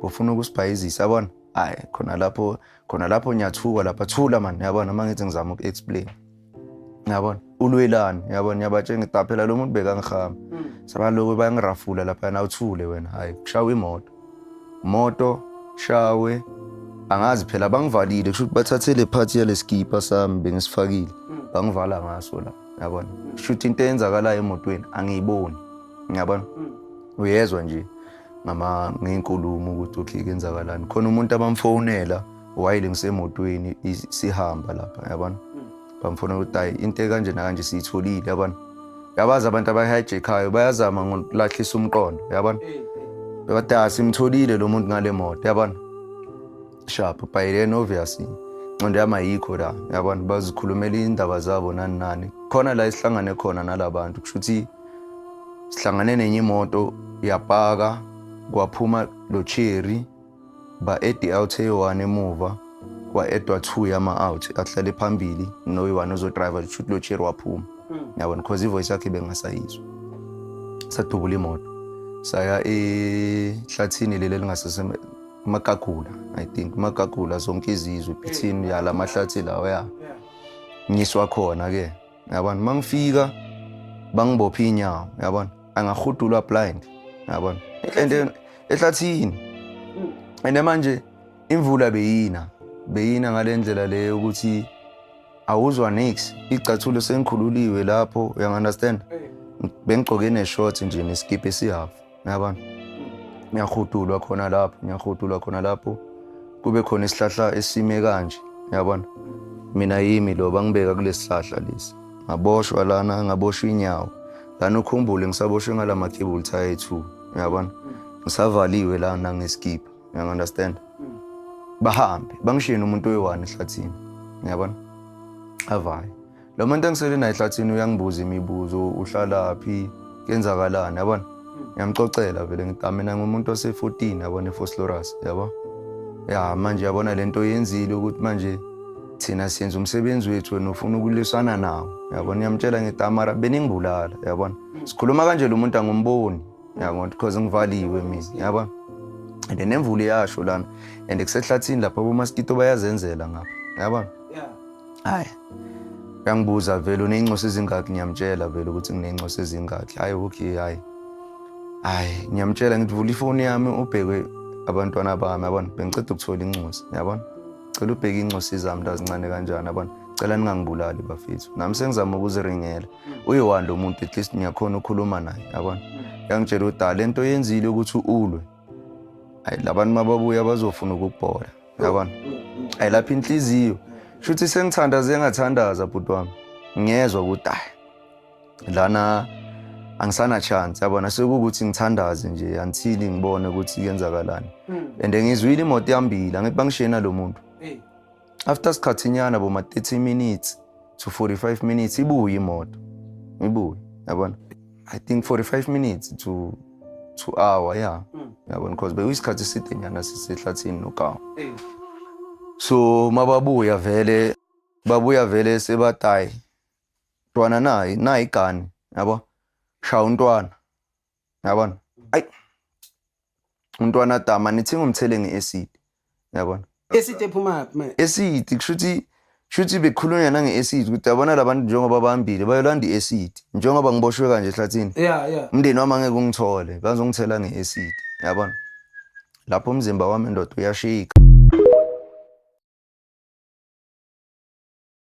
Ufuna ukusibhayizisa, yabona. Hayi, khona lapho, khona lapho ngiyathuka lapha, thula man, yabona, uma ngithi ngizama uku-explain, yabona, ulwelani, yabona, ngiyabatshela ngithi phela lo muntu bekangihama. Sabalokhu bayangirafula lapha, nawuthule wena. Hayi, kushawa imoto, moto shawe, angazi phela bangivalile, kusho ukuthi bathathe le part yale skipa sami bengisifakile, bangivala ngaso la, yabona. Kusho ukuthi into eyenzakalayo emotweni angiyiboni, yabona. Uyezwa nje ngama ngey'nkulumo ukuthi okay, kuyenzakalani khona. Umuntu abamfonela while ngisemotweni sihamba lapha, yabona, bamfonela ukuthi hayi, into ekanje nakanje siyitholile, yabona. Yabazi abantu abayi-hijackayo bayazama ngokulahlisa umqondo, yabona, bathi ah, simtholile lo muntu ngale moto, yabona. Sharp, by then obviously ingqondo yami ayikho la, yabona, bazikhulumela iy'ndaba zabo nani nani. Khona la esihlangane khona nalabantu, kusho ukuthi sihlangane nenye imoto, yapaka, kwaphuma lo cherry, ba-add i-out eyi-one emuva, kwa-addwa two yama-out ahlale phambili noyi-one ozodriver. Kusho ukuthi lo cherry waphuma, yabona, because ivoice yakhe bengasayizwa. Sadubula imoto, saya ehlathini leli elingasese Magagula, I think Magagula, zonke izizwe between yala mahlathi lawa ya ngiswa khona ke, yabona. Mangifika bangibopha inyawo, yabona, angahudulwa blind, yabona, and ehlathini. And manje imvula beyina, beyina ngale ndlela leyo ukuthi awuzwa nix. Icathulo sengikhululiwe lapho, uyangi-understand, bengigcoke ne-short nje neskipa esihafu, yabona. Ngiyahudulwa khona lapho, ngiyahudulwa khona lapho, kube khona isihlahla esime kanje, yabona. Mina yimi lo bangibeka kulesi sihlahla lesi, ngaboshwa lana, ngaboshwa inyawo lana. Ukhumbule ngisaboshwe ngala cable tie 2, yabona, ngisavaliwe lana ngeskipa, uyangi-understand. Bahambe bangishiye nomuntu oyi-one ehlathini, yabona. Avaye lo muntu engisele naye ehlathini, uyangibuza imibuzo, uhlalaphi, kuyenzakalani, yabona. Ngiyamcocela vele, ngithi "Ah, mina ngumuntu ose-14, yabona, eVosloorus, yabo. Ya manje yabona lento oyenzile ukuthi manje thina siyenza umsebenzi wethu, wena ufuna ukulwisana nawo, yabona." Ngiyamtshela ngithi "Ah, mara beningibulala," yabona. Sikhuluma kanje, lo muntu angumboni, yabona, because ngivaliwe mina, yabona, and nemvula iyasho lana and kusehlathini lapha, abomaskito bayazenzela ngapha, yabona. Hayi, uyangibuza vele, uney'ncosi ezingaki? Ngiyamtshela vele ukuthi nginey'ncosi ezingaki. Hayi, okay, hayi, hayi, ngiyamtshela ngithi vula ifoni yami ubheke abantwana bami, yabona, bengiceda ukuthola incosi, yabona, cela ubheke iy'ncosi zami ndazincane kanjani, yabona, cela ningangibulali bafethu, nami sengizama ukuziringela. Uyi-one lo muntu, at least ngiyakhona ukukhuluma naye, yabona. Yangitshela ukuthi "Ah, le nto yenzile ukuthi ulwe, hayi, labantu mababuya bazofuna ukukubhola," yabona. Ayi, lapha inhliziyo shuthi sengithandaze, ngathandaza bhuti wami, ngiyezwa ukuthi hayi, lana angisana chance, yabona, sekukuthi ngithandaze nje until ngibone ukuthi kuyenzakalani. And ngizwile imoto ihambile, angithi bangishiye nalo muntu. After sikhathinyana, boma 30 minutes to 45 minutes, ibuye imoto, ibuye, yabona, I think 45 minutes to hour, yeah, yabona, because bekuyisikhathi eside nyana sisehlathini nokawu. So mababuya vele, babuya vele sebatayi ntwana, nayi nayi igani, yabo, shaya untwana, yabona. Ayi, umntwana dama nithi ngumthele nge-acid, yabona. Acid ephuma phi manje? Acid, kushuthi bekukhulunywa nange-acid ukuthi yabona labantu njengoba bahambile bayolanda i-acid, njengoba ngiboshwe kanje ehlathini, umndeni wami angeke ungithole, bazongithela nge-acid, yabona. Lapho umzimba wami, ndoda, uyashika.